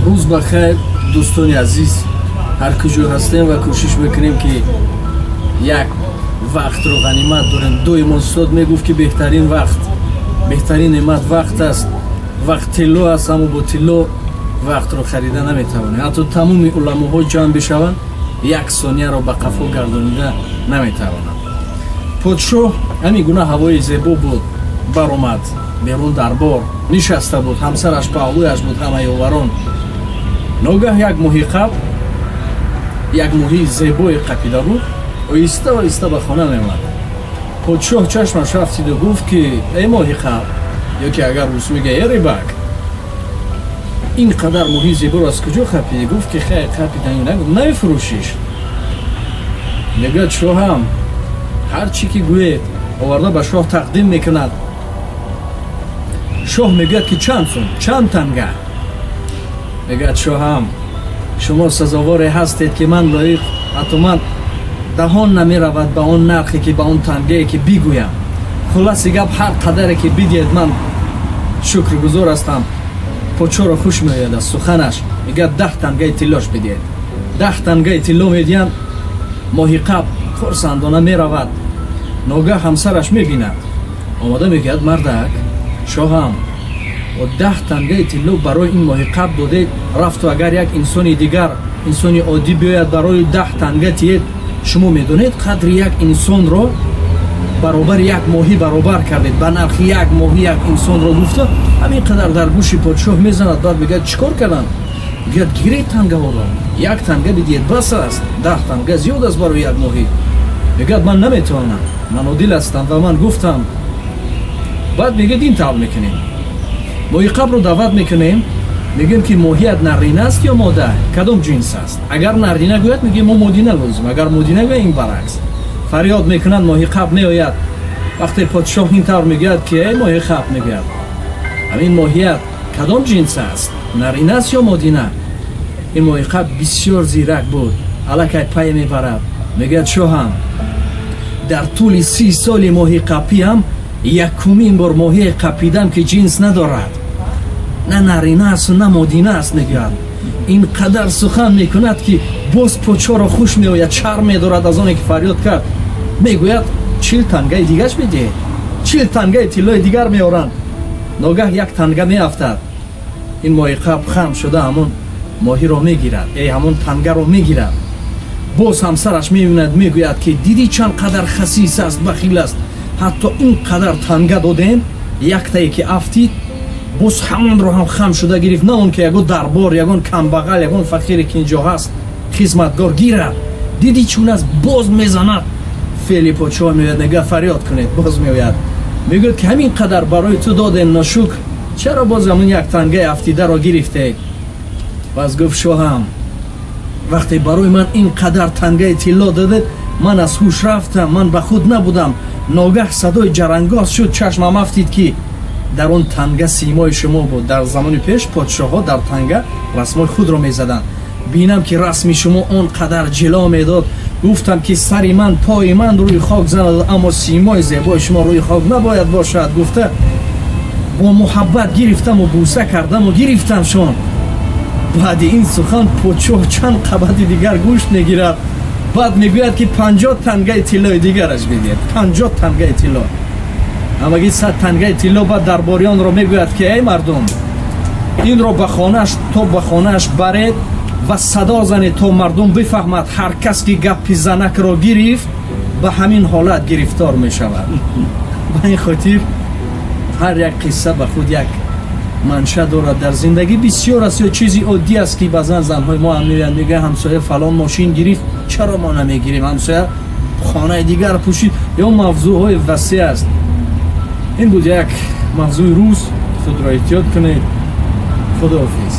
Рӯз ба хайр, дӯстони азиз, ҳар куҷо ҳастем ва кӯшиш мекунем, ки як вақтро ғанимат дорем. Доимо устод мегуфт, ки беҳтарин вақт, беҳтарин неъмат вақт аст. Вақт тилло аст, аммо бо тилло вақтро харида наметавонем. Ҳатто тамоми уламоҳо ҷамъ бишаванд, як сонияро ба қафо гардонида наметавонанд. Подшоҳ ҳамин гуна ҳавои зебо буд, баромад берун, дарбор нишаста буд, ҳамсараш паҳлӯяш буд, ҳама ёварон. Ногаҳ як моҳиқап, як моҳии зебое қапида буд, оҳиста оҳиста ба хона меомад. Подшоҳ чашмаш рафтиду гуфт, ки эй моҳиқап, ё ки агар рус мега, эй рыбак, ин қадар моҳии зеборо аз куҷо қапидӣ? Гуфт, ки хай, қапидани нагуфт, намефурӯшиш? Мегӯяд: шоҳам, ҳар чӣ ки гӯед. Оварда ба шоҳ тақдим мекунад. Шоҳ мегӯяд, ки чанд сум, чанд танга? Мегӯяд: шоҳам, шумо сазоворе ҳастед, ки ман лоиқ, ҳатто ман даҳон намеравад ба он нархе, ки ба он тангае, ки бигӯям. Хулоси гап, ҳар қадаре ки бидиҳед, ман шукргузор ҳастам. Подшоҳро хуш меояд аз суханаш. Мегӯяд: 10 тангаи тиллош бидиҳед. 10 тангаи тилло медиҳанд. Моҳиқаб хурсандона меравад. Ногаҳ ҳамсараш мебинад, омода мегӯяд: мардак, шоҳам, бо 10 тангаи тилло барои ин моҳиқаб додед, рафту агар як инсони дигар, инсони оддӣ биёяд, барои 10 танга тиед. Шумо медонед, қадри як инсонро баробари як моҳӣ баробар кардед, ба нархи як моҳӣ як инсонро гуфта, ҳамин қадар дар гӯши подшоҳ мезанад. Баъд мегӯяд: чӣ кор кардам? Мегӯяд: гиред тангаҳоро, як танга бидиҳед, бас аст, 10 танга зиёд аст барои як моҳӣ. Мегӯяд: ман наметавонам, ман одил ҳастам ва ман гуфтам. Баъд мегӯяд: ин тавр мекунем, моҳиқабро даъват мекунем, мегӯем, ки моҳият нарина аст ё мода, кадом ҷинс аст? Агар нарина гӯяд, мегӯем мо модина лозим, агар модина гӯяд, ин баръакс. Фарёд мекунанд, моҳиқаб меояд. Вақте подшоҳ ин тавр мегӯяд, ки эй моҳиқаб, мегӯяд, ҳамин моҳият кадом ҷинс аст, нарина аст ё модина? Ин моҳиқаб бисёр зирак буд, аллакай пай мебарад. Мегӯяд: шоҳам, дар тӯли 30 соли моҳиқапиам якумин бор моҳие қапидам, ки ҷинс надорад, на нарина асту на модина аст. Мегӯяд, ин қадар сухан мекунад, ки боз подшоҳро хуш меояд, шарм медорад аз оне, ки фарёд кард. Мегӯяд: 40 тангаи дигаш бидиҳед. 40 тангаи тиллои дигар меоранд. Ногаҳ як танга меафтад. Ин моҳиқаб хам шуда ҳамон моҳиро мегирад, эй, ҳамон тангаро мегирад. Боз ҳамсараш мебинад, мегӯяд, ки дидӣ, чанд қадар хасис аст, бахил аст, ҳатто ин қадар танга додем, яктае ки афтид, боз ҳамонро ҳам хам шуда гирифт, на он ки ягон дарбор, ягон камбағал, ягон фақире, ки инҷо ҳаст, хизматгор гирад. Дидӣ, чун аст? Боз мезанад. Феъли подшоҳ меояд, мегӯяд: фарёд кунед. Боз меояд, мегӯяд, ки ҳамин қадар барои ту додем, ношукр, чаро боз ҳамон як тангаи афтидаро гирифте? Пас гуфт: шоҳам, вақте барои ман ин қадар тангаи тилло додед, ман аз ҳуш рафтам, ман ба худ набудам. Ногаҳ садои ҷарангоз шуд, чашмам афтид, ки дар он танга симои шумо буд. Дар замони пеш подшоҳҳо дар танга расмои худро мезаданд. Бинам, ки расми шумо он қадар ҷило медод, гуфтам, ки сари ман, пои ман рӯи хок занад, аммо симои зебои шумо рӯи хок набояд бошад, гуфта, бо муҳаббат гирифтаму бӯса кардаму гирифтамшон. Баъди ин сухан подшоҳ чанд қабати дигар гӯшт мегирад. Баъд мегӯяд, ки 50 тангаи тиллои дигараш бидиҳед. 50 тангаи тилло, ҳамагӣ 100 тангаи тилло. Баъд дарбориёнро мегӯяд, ки эй мардум, инро ба хонааш, то ба хонааш баред ва садо занед, то мардум бифаҳмад: ҳар кас ки гапи занакро гирифт, ба ҳамин ҳолат гирифтор мешавад. Ба ин хотир ҳар як қисса ба худ як манша дорад. Дар зиндагӣ бисёр аст ё чизи оддӣ аст, ки баъзан занҳои мо ҳам меоянд, мегӯянд: ҳамсоя фалон мошин гирифт, чаро мо намегирем? Ҳамсоя хонаи дигар пӯшид, ё мавзӯъҳои васеъ аст. Ин буд як мавзӯи рӯз. Худро эҳтиёт кунед. Худоҳофиз.